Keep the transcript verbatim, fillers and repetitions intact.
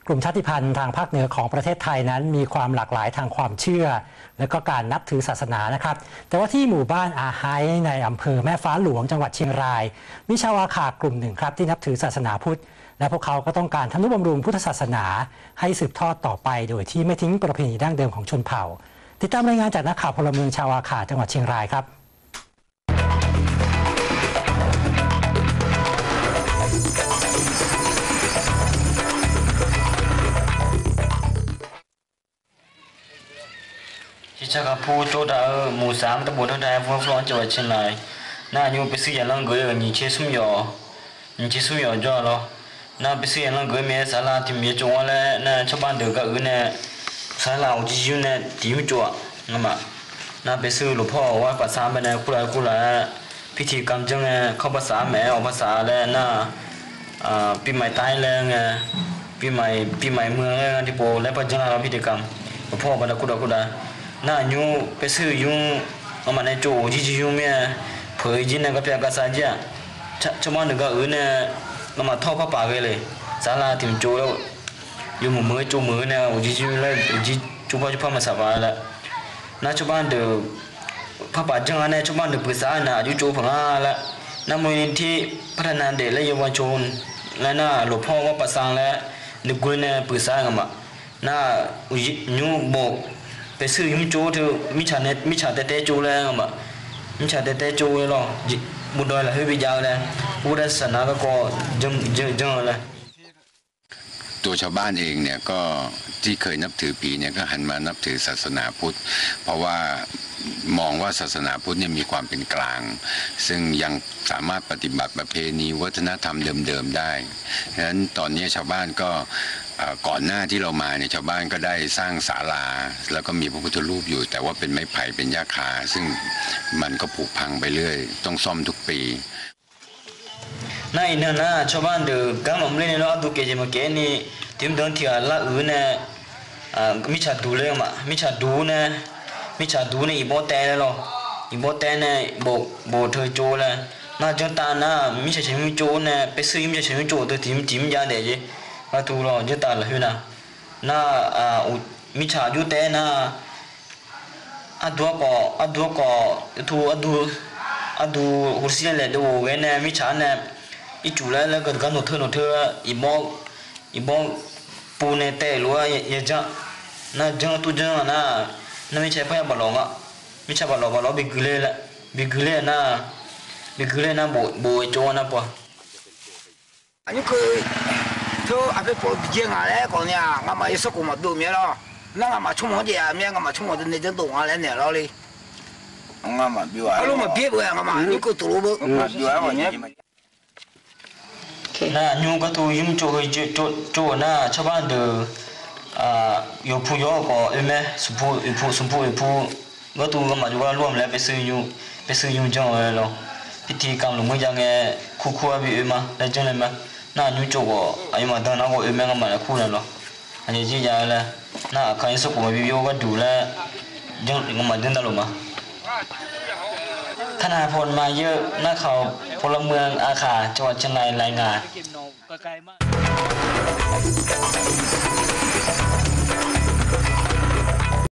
กลุ่มชาติพันธุ์ทางภาคเหนือของประเทศไทยนั้นมีความหลากหลายทางความเชื่อ และก็การนับถือศาสนานะครับ แต่ว่าที่หมู่บ้านอาไฮในอำเภอแม่ฟ้าหลวงจังหวัดเชียงราย มีชาวอาข่ากลุ่มหนึ่งครับที่นับถือศาสนาพุทธ และพวกเขาก็ต้องการทำนุบำรุงพุทธศาสนาให้สืบทอดต่อไปโดยที่ไม่ทิ้งประเพณีดั้งเดิมของชนเผ่า ติดตามรายงานจากนักข่าวพลเมืองชาวอาข่าจังหวัดเชียงรายครับ Shiqshaq kaqpur tov taq-eu muqsaq-anr taqbof tov taq-aer fur fur-anr cawq-aer caerlaf-eu nar, aqnymr paershuir yaqlanr geuf-eu nyiq tser smr yawf, nyiq tser smr yawf jawr-a lawr. Nar paershuir yaqlanr geuf-eu mae saqlav tiq mq yaer tsov-anr laer nar, tsawrbar deuq gar uiq nae saqlav uqjir jir nae tiq mr tsov-aq ngamaf. Nar paershuir lofpawr-awq gar pafsar-anr baenae kurlaf-aer kurlaf-aer, pirtiq kamq janr ngae kawr pafsar-anr maeq-aer awq pafsar laer nar, ปีใหม่ไทย laer ngae, ปีใหม่ ปีใหม่เมือง laer nga tiqpov laer par janr-a lawr pirtiq kamq. Lofpawr-awq baqda kurdaq kurdaq. Nar aqnymr paershuir nymr ngamaf nae tsov uqjir jir nymr mir-aer, peuq-eu jir nae garpyav garsav jir-aq, tsawrbar deuq gar uiq nae ngamaf tawr-eu parpaq ghae le. Saqlav tiq mq tsov laer yawmuiq meuq-aer tsov meuq-eu nae uqjir jir laer uqjir tsov par tsov par maqsaq paq laer. Nar tsawrbar deuq parpaq janr-a nae tsawrbar deuq peuq saq-a nar aqjox tsov paq nga laer. Nar มูลนิธิพัฒนาเด็กและเยาวชน laer nar lofpawr gar pafsar laer nuigoe nae peuq saq-aer ngamaf. Nar nymr bof paershuir nymr tsov teu mirtsaq taev taev tsov laer ngamaf. Mirtsaq taev taev tsov-aer lawr, bofdawq lafkhoer bi jav-eu laer, uvdav saqnav garkawv janr-eu laer ตัวชาวบ้านเองเนี่ยก็ที่เคยนับถือผีเนี่ยก็หันมานับถือศาสนาพุทธ เพราะว่ามองว่าศาสนาพุทธเนี่ยมีความเป็นกลาง ซึ่งยังสามารถปฏิบัติประเพณีวัฒนธรรมเดิมๆได้ ฉะนั้นตอนนี้ชาวบ้านก็ เอ่อ ก่อนหน้าที่เรามาเนี่ยชาวบ้านก็ได้สร้างศาลา แล้วก็มีพระพุทธรูปอยู่ แต่ว่าเป็นไม้ไผ่เป็นหญ้าคา ซึ่งมันก็ผุพังไปเรื่อย ต้องซ่อมทุกปี Nar iqnan nar tsawrbar deuq gar maqmr ler nae lawr, arduq kaeq jeq maqkaev ni, tiq mr danq tiq ghaq lar uiq nae, mirtsaq duq ler ma, mirtsaq duq nae, mirtsaq duq nae iqbawr taev laer lawr, iqbawr taev nae bof teu tsov laer, nar janr tav nar mirtsaq caq nymr tsov nae paershuir nymr mirtsaq caq nymr tsov teu tiq mr tiq mr jav daef jeq, arduq lawr janr tav lafkhoer nar, nar mirtsaq jov taev nar, arduq arkhawf, arduq arkhawf, tu arduq, arduq hawsir laer laeq dov-euq ghae nae mirtsaq-anr nae ircuf laer laer gar noeqteu noeqteu, iqbawr, iqbawr pov nae taev lof-aer yajanr, nar janr tov janr-a nar, nar mirtsaq parya baflawq nga, mirtsaq baflawq baflawq bigui ler laer, bigui ler nar, bigui ler nar bof-aer tsov-a nar pov-a. Aqnymr keuv teu aqpoeq pov bijae ngaq laer khawf ni-aq, ngamaf yawsanr khof maqbyov mir-aer lawr. Nar ngamaf tsawrmawq-anr jaev-a mir-aer ngamaf tsawrmawq deuq nae janr dov nga laer naeq lawr le. Arlawr maqbyav-a, arlawr maqbyav-eu-aq ngamaf aqnymr keuv tov lof beu. Nar aqnymr gartu yur tsov heu tsov-euq nar tsawrbar deuq yawqpu yawr-eu khawf oe mae, smqpu oeqpu smqpu oeqpu gartu ngamaf jawrgar lor-a laer paershuir nymr janr-eu lawr. Pirtiv kamq lmqmr jav ngae, kurkur-aer bi oe ma laer janr nae ma. Nar aqnymr tsov khawf aqyawfmaf dan nar khawf oe mae ngamaf nae kur nae lawr. Aqjeq jir jav-eu laer, nar aqkar yawsanr khof maqbi byov gharduq laer, ngamaf janr davluf ma. ท่านนายพลมาเยอะ นักข่าวพลเมือง อาข่า จังหวัดเชียงราย รายงาน ไกลมาก